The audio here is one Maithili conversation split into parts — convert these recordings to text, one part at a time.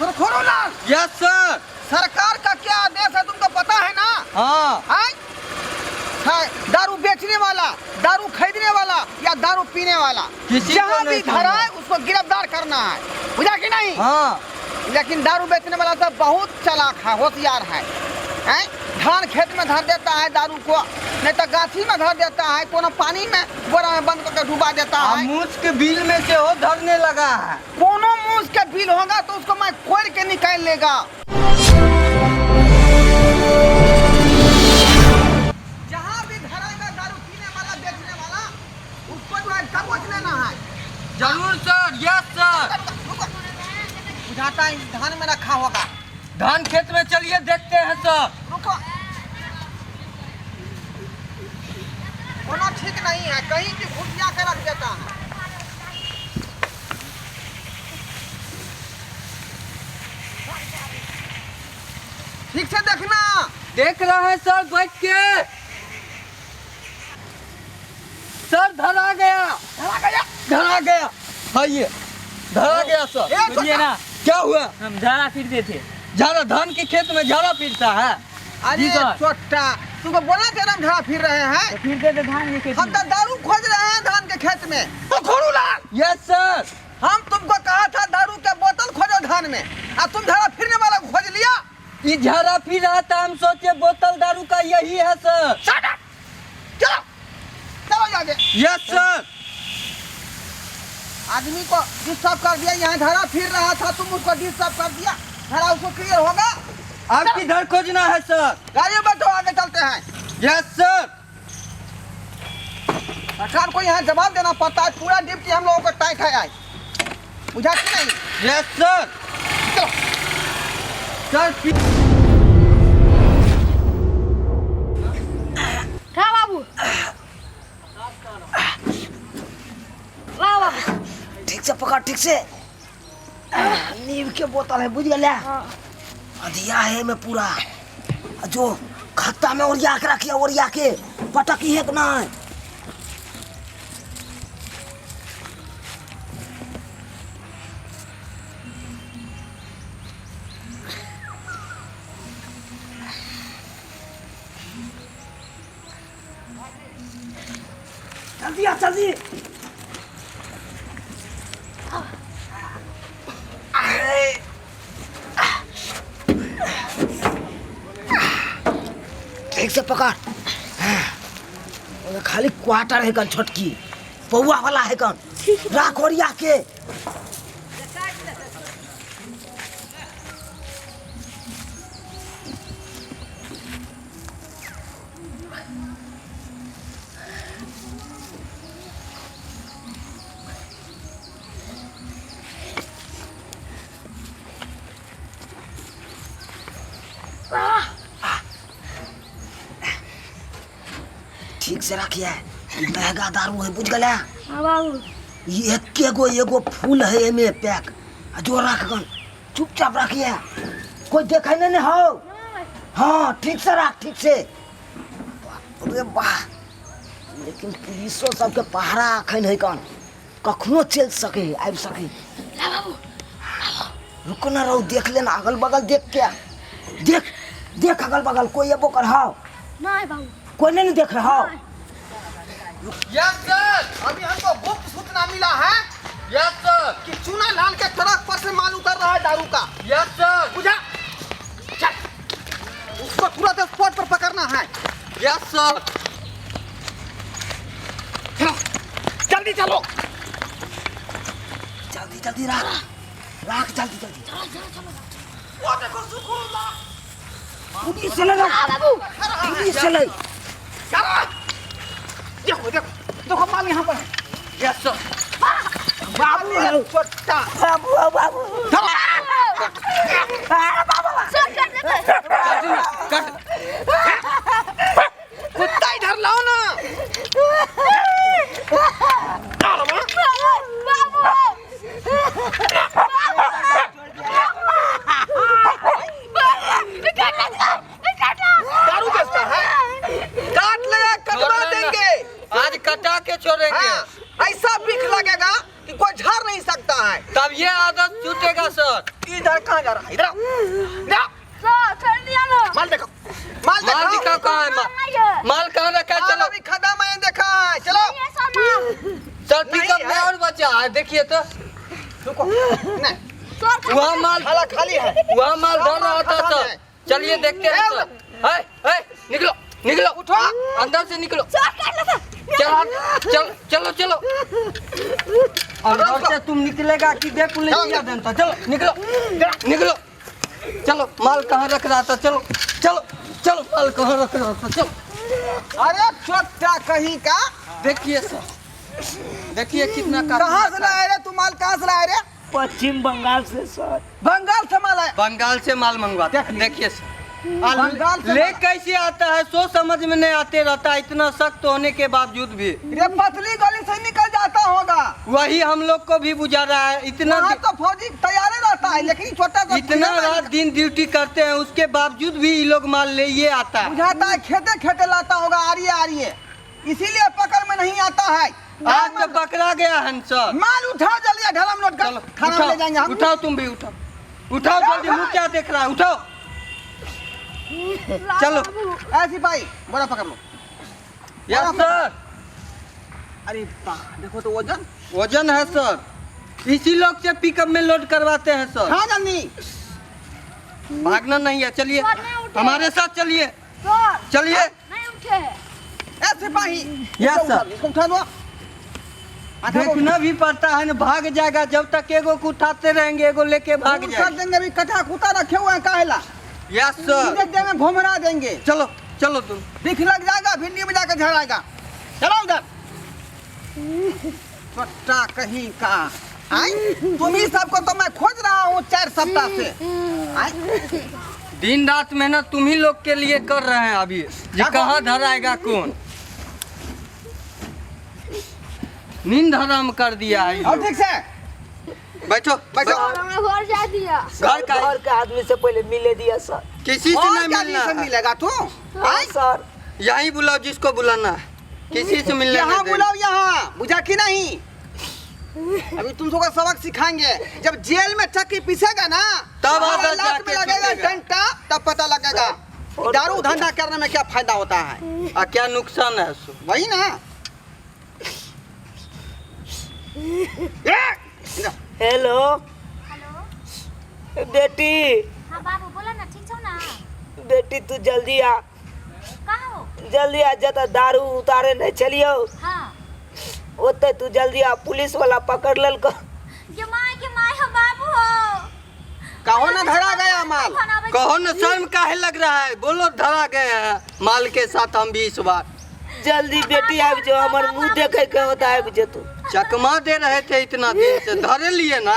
सुरखुरु लाल। Yes sir. सरकार का क्या आदेश है तुमको पता है ना? हाँ। है? दारू बेचने वाला, दारू खरीदने वाला या दारू पीने वाला, किसी को जहाँ नहीं भी धरा छोड़ना। है उसको गिरफ्तार करना है, बुझा कि नहीं? हाँ। लेकिन दारू बेचने वाला तो बहुत चालाक है, होशियार है, हैं? धान खेत में धर देता है दारू को, नहीं तो गाछी में धर देता है, कोनो पानी में बोरा में बंद करके डुबा देता आ है। मूस के बिल में से हो धरने लगा है। कोनो मूस के बिल होगा तो उसको मैं खोल के निकाल लेगा। जहाँ भी धराएगा दारू पीने वाला, बेचने वाला, उसको जो है दबोच लेना है। जरूर सर, यस सर। रुको। बुझाता है इस धान में रखा होगा। धान खेत में चलिए देखते हैं सर। रुको, कोनो ठीक नहीं है, कहीं भी घुसिया के रख देता है। ठीक से देखना। देख रहे हैं सर बैठ के। सर धरा गया, धरा गया, धरा गया। हाँ ये धरा गया सर। ए, सुनिए ना, क्या हुआ? हम झाड़ा फिरते थे। झाड़ा धान के खेत में झाड़ा फिरता है। अरे जी सर। छोटा, तुमको बोला थे हम झाड़ा फिर रहे हैं? तो फिरते थे धान के खेत हम में। तो दारू खोज रहे हैं धान के खेत में। तो खोरू लाल। Yes sir. हम तुमको कहा था दारू के बोतल खोजो धान में, और तुम झाड़ा फिरने वाला को खोज लिया। ये झाड़ा फिर रहा था, हम सोचे बोतल दारू का यही है सर। Shut up! चलो चलो आगे। Yes sir. आदमी को डिस्टर्ब कर दिया, यहाँ झाड़ा फिर रहा था, तुम उसको डिस्टर्ब कर दिया। झाड़ा उसको क्लियर होगा। आप किधर खोजना है सर? गाड़ी में बैठो, आगे चलते हैं। Yes sir. सरकार को यहाँ जवाब देना पड़ता है, पूरा ड्यूटी हम लोगों को टाइट है आज, बुझा कि नहीं? Yes sir. चलो। सर खा बाबू, वाह बाबू। ठीक से पकड़, ठीक से। नींव के बोतल है, बुझ गया? अधिया है में पूरा, आ जो खत्ता में ओरिया के रखिए, ओरिया के पटकी है कि नहीं? जल्दी आ, जल्दी। ठीक से पकड़। ओमे खाली क्वार्टर है कन, छोटकी पौआ वाला है कन, राख ओरिया के। ठीक से रखिए, ई महंगा दारू है, बुझ गया? हाँ बाबू। ई एके गो एगो फूल है एमे पैक, आ जो रख गन, चुपचाप रखिए, कोई देखे नहीं ने हो। हाँ ठीक से रख, ठीक से। बाप रे वाह, लेकिन पुलिसो सबके पहरा अखन है कन, कखनो चलि सके है, आबि सके है। रुको ना रहो, देख लेना अगल बगल, देख के देख, देख अगल बगल कोई एबो कर हाव। नहीं बाबू। कोई नहीं देख रहा हो? Yes sir. अभी हमको गुप्त सूचना मिला है। Yes sir. कि चूना लाल के ट्रक पर से माल उतर रहा है दारू का। Yes sir. बुझा, चल उसको तुरंत स्पॉट पर पकड़ना है। Yes sir. चलो जल्दी चलो, जल्दी जल्दी राख, राख जल्दी जल्दी। वो देखो सुखुरुल्ला। पुलिस चले ना, पुलिस चले। चलो देखो देखो देखो, माल यहाँ पर है। Yes sir. बाबू है छोटा बाबू है, बाबू। सब कर देते। कट। कुत्ता इधर लाओ ना। दारू बेचता है, काट लेगा, कटवा देंगे। आज कटा के छोड़ेंगे। हाँ, ऐसा बिख लगेगा कि कोई झाड़ नहीं सकता है। तब ये आदत छूटेगा सर। इधर कहाँ जा रहा है? इधर आओ, इधर आओ। सर छोड़ दिया ना। माल देखो, माल माल देखो। दिखाओ कहाँ है माल? नहीं है। माल कहाँ रखा है? माल चलो अभी खदा में देखा है, चलो। ये सर माल। सर नहीं पिकअप में है। और बचा है, देखिए तो। रुको, नहीं, सर वहाँ माल खाला खाली है। वहाँ माल धर रहा था खदा सर। में। चलिए देखते हैं सर। है है निकलो निकलो, उठो। अंदर से निकलो। सर कर ले सर। चल चल चलो चलो, अंदर से तुम निकलेगा कि देख पुलिस चलो। क्या देता। चलो निकलो निकलो, चलो माल कहाँ रख रहा था? चलो चलो चलो, माल कहाँ रख रहा था? चलो। अरे छोटा कहीं का। देखिए सर, देखिए कितना काफी कहाँ से रखा है। लाए रे तू माल? कहाँ से लाए रे? पश्चिम बंगाल से सर। बंगाल से माल आया। बंगाल से माल मंगवाते हैं। देखिए सर, बंगाल से ले माल- कैसे आता है सो समझ में नहीं आते रहता है, इतना सख्त होने के बावजूद भी। रे पतली गली से निकल जाता होगा। वही हम लोग को भी बुझा रहा है। इतना वहाँ तो फौजी तैयार रहता है, लेकिन छोटा सा इतना पीला रात दिन ड्यूटी करते हैं, उसके बावजूद भी ये लोग माल ले ये आता है। बुझाता है, खेते खेते लाता होगा, आरिये आरिये, इसीलिए पकड़ में नहीं आता है। आज तो पकड़ा गया है सर। माल उठाओ जल्दी, ढलम नोट कर चलो खाना में ले जाएंगे उठाओ हम। उठाओ, तुम भी उठाओ, उठाओ जल्दी। मुँह क्या देख रहा है? उठाओ चलो। ऐ सिपाही बोरा पकड़ लो। Yes sir. अरे वाह, देखो तो वजन। वजन है सर, इसी लोग से पिकअप में लोड करवाते हैं सर। हाँ जल्दी, भागना नहीं है, चलिए सर, नहीं उठे। हमारे साथ चलिए सर चलिए। नहीं उठे है। ऐ सिपाही। यस इसको सर। उठा, इसको उठा दो। आधा को देखना भी पड़ता है ना, भाग जाएगा। जब तक एगो को उठाते रहेंगे एगो लेके भाग दूर कर जाएगा। देंगे। अभी कटा कुता रखे हुए हैं काहेला। Yes sir. सीधे देह में घुमरा देंगे। चलो चलो तुम। दिख लग जाएगा, भिंडी में जाकर झड़ाएगा। चलो उधर। छोटा कहीं का। आई तुम ही सबको तो मैं खोज रहा हूँ 4 सप्ताह से। आई दिन रात मेहनत तुम ही लोग के लिए कर रहे हैं। अभी जी कहाँ धराएगा कौन? नींद हराम कर दिया है। और ठीक से बैठो बैठो। सर हमरा घर जा दिया। घर का घर के आदमी से पहले मिले दिया सर। किसी से और नहीं क्या मिलना से है। मिलेगा तू? हाँ आई सर। यहीं बुलाओ जिसको बुलाना है, किसी से मिलने यहाँ नहीं देंगे। बुलाओ, यहाँ बुझा कि नहीं? अभी तुम सबको सबक सिखाएंगे। जब जेल में चक्की पीसेगा ना तब हमारे आदत लात में जाके लगेगा छूटेगा। डंडा, तब पता लगेगा दारू धंधा करने में क्या फायदा होता है आ क्या नुकसान है सो। वही ना। ए, हेलो हेलो। बेटी। हाँ बाबू बोला ना, ठीक छौ ना? बेटी तू जल्दी आ। कहाँ हो? जल्दी आ, जता दारू उतारे नहीं चलियो। हाँ ओते तू जल्दी आ, पुलिस वाला पकड़ ललको। के my के my हो बाबू हो। कहो ना धरा गया माल। कहो ना शर्म काहे लग रहा है? बोलो धरा गए हैं माल के साथ हम भी इस बार। जल्दी बेटी आबि जो, हमर मुंह देखे के होता आबि जो तू। चकमा दे रहे थे इतना दिन से, धरे लिए ना।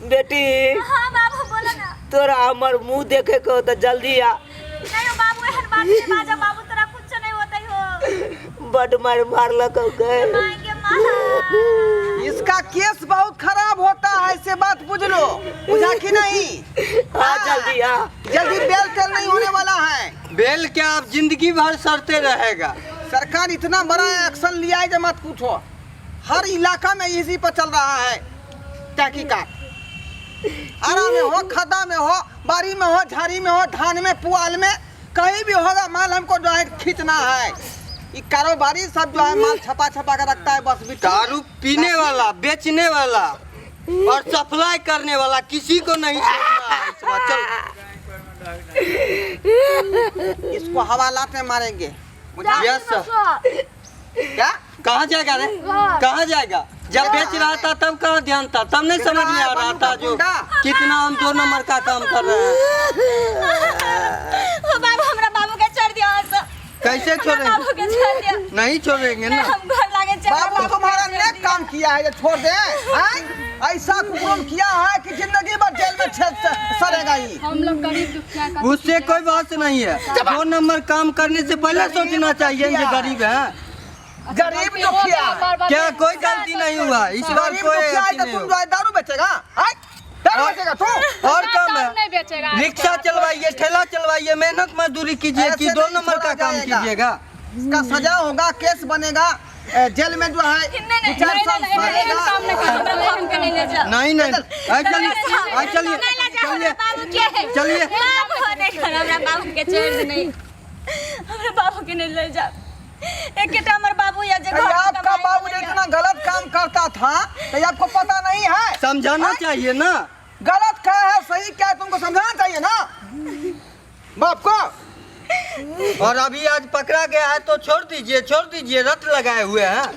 बेटी। हाँ बाबू बोलो ना। तोरा हमर मुंह देखे के होता जल्दी आ। नहीं हो बाबू एहन बात नहीं बाजा बाबू, तोरा कुछ नहीं होता हो। बड मार मारलक गे। My के my. इसका केस बहुत खराब होता है, ऐसे बात बुझ लो, बुझा कि नहीं? आ जल्दी आ। जल्दी बेल तेल नहीं होने वाला है। बेल क्या आप जिंदगी भर सड़ते रहेगा। सरकार इतना बड़ा एक्शन लिया है जो मत पूछो। हर इलाका में इसी पर चल रहा है तहकीकात। आरा में हो, खदा में हो, बाड़ी में हो, झाड़ी में हो, धान में, पुआल में, कहीं भी होगा माल हमको जो है खींचना है। ये कारोबारी सब जो है माल छपा छपा कर रखता है बस। दारू पीने वाला, बेचने वाला और सप्लाई करने वाला किसी को नहीं छोड़ना है इस बार। चल इसको हवालात में मारेंगे। Yes sir. क्या कहाँ जाएगा रे? कहाँ जाएगा? जब बेच रहा था तब कहाँ ध्यान था? तब नहीं समझ में आ रहा था जो कितना हम 2 नंबर का काम कर रहे हैं। हो बाबू हमरा बाबू के छोड़ दिया सर। कैसे छोड़ेंगे? बाबू के छोड़ दिया। नहीं छोड़ेंगे ना। हम घर लागे चल। बाबू तुम्हारा नेक काम किया है, ये छोड़ दे। ऐसा कुकर्म किया है कि जिंदगी भर जेल में सड़ेगा ही। हम लोग गरीब दुखिया का उससे कोई बात नहीं है। 2 नंबर काम करने से पहले सोचना चाहिए ये गरीब है। गरीब दुखिया क्या कोई गलती नहीं हुआ इस बार? गरीब कोई दुखिया है अथी तो नहीं तुम हुआ। जो है दारू बेचेगा? दारू बेचेगा तू? और कम है। नहीं बेचेगा। रिक्शा चलवाइए, ठेला चलवाइए, मेहनत मजदूरी कीजिए कि ऐसे 2 नहीं नंबर का छोड़ा काम जाएगा। कीजिएगा। इसका सजा होगा, केस बनेगा। जेल में जो है नहीं, नहीं, दो चार नहीं, साल नहीं, नहीं, सड़ेगा। एहन काम नहीं कर, हमरा बाबू के नहीं ले जा। नहीं नहीं, आइ चलिए, आइ चलिए, नहीं ले जा हमरा चलिए, बाबू के। चलिए। बाबू नहीं कर, हमरा बाबू के छोड़ दे नहीं, हमरा बाबू के नहीं ले जा। एकेटा हमर बाबू या जे तो घर में आपका कमाई बाबू जो वाला। इतना गलत काम करता था तो ये आपको पता नहीं है? समझाना चाहिए ना। गलत क्या है सही क्या है तुमको समझाना चाहिए ना बाप को। और अभी आज पकड़ा गया है तो छोड़ दीजिए, छोड़ दीजिए, रट लगाए हुए हैं।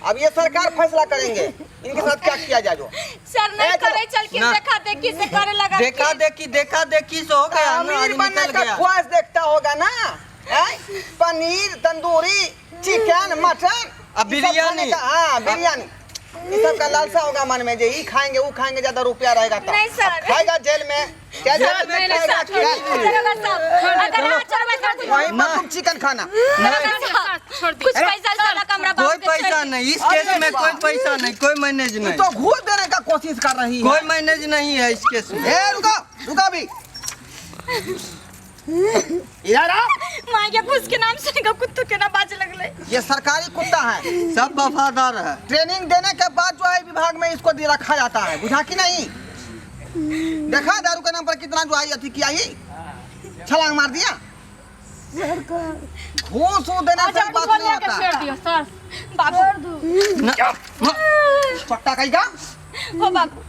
अब ये सरकार फैसला करेंगे इनके साथ क्या किया जाए। जो सर नहीं ए, चलो। करे चल के ना। देखा देखी से करे लगा। देखा देखी, देखा देखी से हो गया ना, अमीर आज बनने निकल का गया। ख्वाहिश देखता होगा ना, हैं? पनीर तंदूरी चिकन मटन अब ये सब खाने बिरयानी। का, हाँ बिरयानी, ये सब का लालसा होगा मन में, जे ये खाएंगे वो खाएंगे, ज्यादा रुपया रहेगा तो। नहीं, सर। अब खाएगा जेल में क्या, जेल में नहीं, खाएगा सर, क्या? दरोगा साहब, अगर यहाँ छोड़बै तो कुछ- वहीं पर तुम चिकन खाना। दरोगा साहब, कुछ पैसा साला कमरा बाबू कोई के छोड़ पैसा दी। नहीं इस अरे केस में, वाह। कोई पैसा नहीं, कोई मैनेज तू नहीं, तो घूस देने का कोशिश कर रही है। कोई मैनेज नहीं है इस केस में। ए रुको रुको अभी, इधर आओ। माँ के घूस के नाम सुन के कुत्तू के ना बाजे लगले। ये सरकारी कुत्ता है, सब वफादार है। ट्रेनिंग देने के बाद जो है विभाग में इसको दे रखा जाता है, बुझा कि नहीं? देखा दारू के नाम पर कितना जो है अथी किया, ही छलांग मार दिया। घूस वूस देने से बात नहीं होता। छोड़ दियो सर। बाबू पट्टा कहीं का हो बाबू,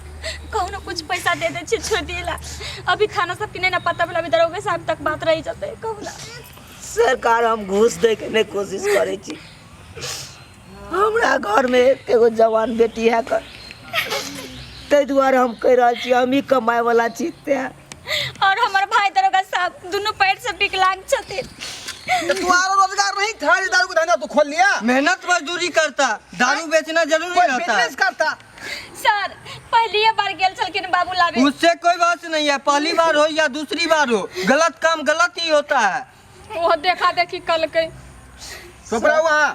कौनो कुछ पैसा दे दे छे छोड़ दिएला। अभी थाना सब के नहीं ना पता भेल, अभी दरोगा साहब तक बात रही जते कहूला। सरकार हम घूस दे के नहीं कोशिश करै छी। हमरा घर में एक एगो जवान बेटी है कर, ताहि दुआरे हम कहि रहल छी हम ही कमाए वाला छी तें। और हमर भाई दरोगा साहब दुनू पैर से विकलांग छथिन। तो तू आरो रोजगार नहीं था, ये दारू का धंधा तू खोल लिया। मेहनत मजदूरी करता, दारू बेचना जरूरी कोई रहता है। बिजनेस करता। सर पहली बार गेल छलखिन बाबू लाबे। उससे कोई बात नहीं है, पहली बार हो या दूसरी बार हो, गलत काम गलत ही होता है। वो देखा देखी कल के चुप रहो वहाँ।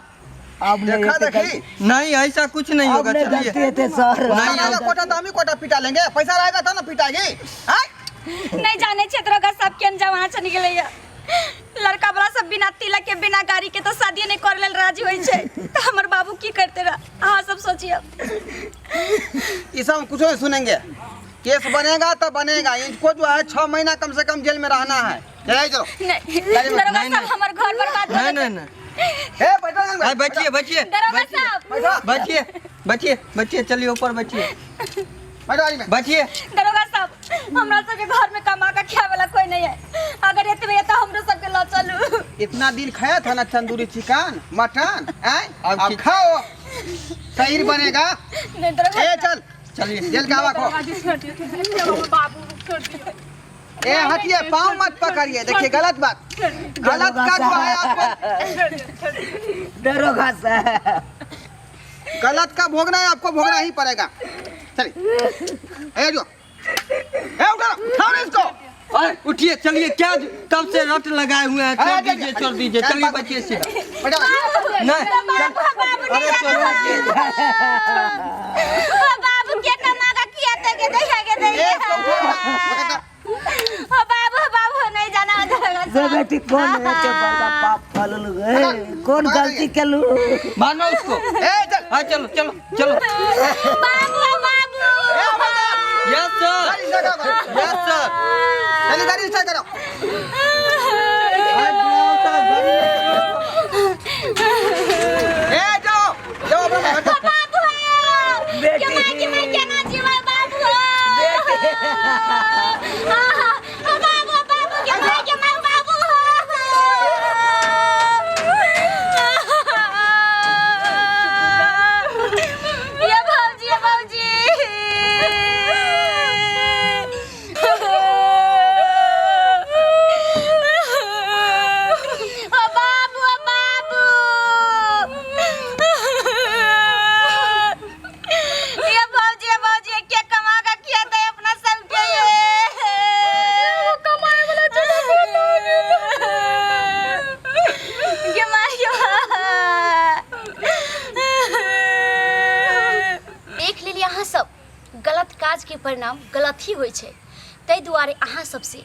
अब नहीं देखा हेतै देखी गलती। नहीं ऐसा कुछ नहीं अब होगा। नहीं चलिए गलती हेतै सर। नहीं, पैसा रहेगा कोटा तो हम ही कोटा पिटा लेंगे, पैसा रहेगा तो ना पिटाएगी। हाँ? नहीं जाने छे दरोगा साहब केहन जवान से निकलैया। लड़का वाला सब बिना तिलक के बिना गाड़ी के तो शादी नहीं करे लेल राजी होइ छै, तो हमर बाबू की करते रह अहाँ सब सोचियो। ये सब हम कुछ नहीं सुनेंगे, केस बनेगा तो बनेगा। इनको जो है 6 महीना कम से कम जेल में रहना है। चलो चलो। नहीं दरोगा नहीं, साहब नहीं। हमर घर बर्बाद हो नहीं जेतै। नहीं नहीं, ए बैठो ना, अरे बचिए बचिए दरोगा साहब बैठो बचिए बचिए बचिए, चलिए ऊपर बचिए, बैठो गाड़ी में। बचिए। दरोगा साहब हमरा सबके घर में कमा के खाए वाला कोई नहीं है, अगर एतबे है तो हमरो सबके ल चलू। इतना दिन खाया था ना तंदूरी चिकन मटन, हैं? अब अब खाओ शरीर बनेगा। नहीं दरोगा ए चल चलिए जेल का हवा खो। दरोगा जी छोड़ दियो, हमर बाबू छोड़ दियो। ए हटिए, पाँव मत पकड़िए, देखिए गलत बात, गलत का जो है आपको दरोगा साहब गलत का भोगना है, आपको भोगना ही पड़ेगा। चलिए ए जो ए उठा उठाओ ना इसको। अरे उठिए चलिए, क्या कब से रट लगाए हुए हैं, छोड़ अरे, दीजिए छोड़ दीजिए, चल, चलिए बाबू। बचिए सीधा। बैठो। नहीं बाबू बाबू अरे छोड़ो। बाबू के कमा का किया तो के देखा के ए, देखा। इसको उठाओ। ओ बाबू बाबू नहीं जाना दरोगा गे साहब। बेटी कोन एते बड़का पाप कललू गे, कोन गलती केलू? मानो उसको। ए चल हाँ चलो चलो चलो। बाबू बाबू ए बैठो। यस सर, गाड़ी स्टार्ट करो। Yes sir. जल्दी गाड़ी स्टार्ट करो। ए जाओ जाओ अपना घर जाओ। बाबू के माय के माय केना जीवा बाबू बाबू बाबू के माय के माय बाबू। ये भौजी ये भौजी ओ बाबू ओ बाबू ये भौजी ये भौजी के कमा का किया था अपना सबके ये वो कमाए वाला चला के मायो। देख लेलियै अहाँ सब गलत काजके परिणाम गलत ही होइ छै, ताहि दुआरे अहाँ सबसे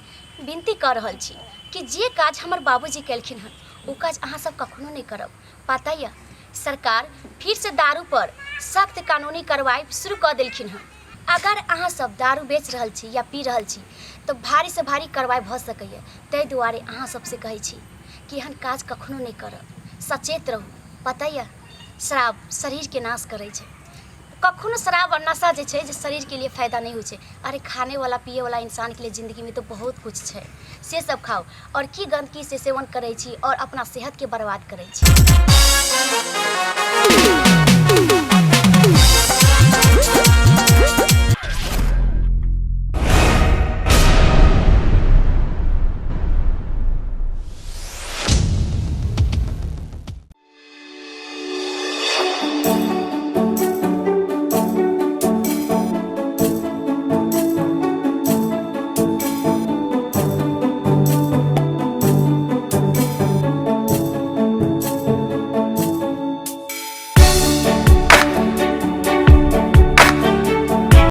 विनती कऽ रहल छी कि जे काज हमर बाबूजी केलखिन हन ओ काज अहाँ सब कखनो नहि करब। पता यऽ सरकार फिरसँ दारूपर सख्त कानूनी कार्रवाइ शुरू कऽ देलखिन हँ। अगर अहाँ सब दारू बेच रहल छी या पी रहल छी तऽ भारीसँ भारी कार्रवाइ भऽ सकैए। ताहि दुआरे अहाँ सबसँ कहै छी कि एहन काज कखनो नहि करब। सचेत रहू। पता यऽ शराब शरीरके नाश करै छै। कखनो शराब आओर नशा जे छै जे शरीरके लिए फायदा नहि होइ छै। अरे खानेवला पियैवला इंसानके लिए जिन्दगीमे तऽ बहुत किछु छै। से सब खाउ आओर की गन्दगी से सेवन करै छी आओर अपना सेहतके बर्बाद करै छी।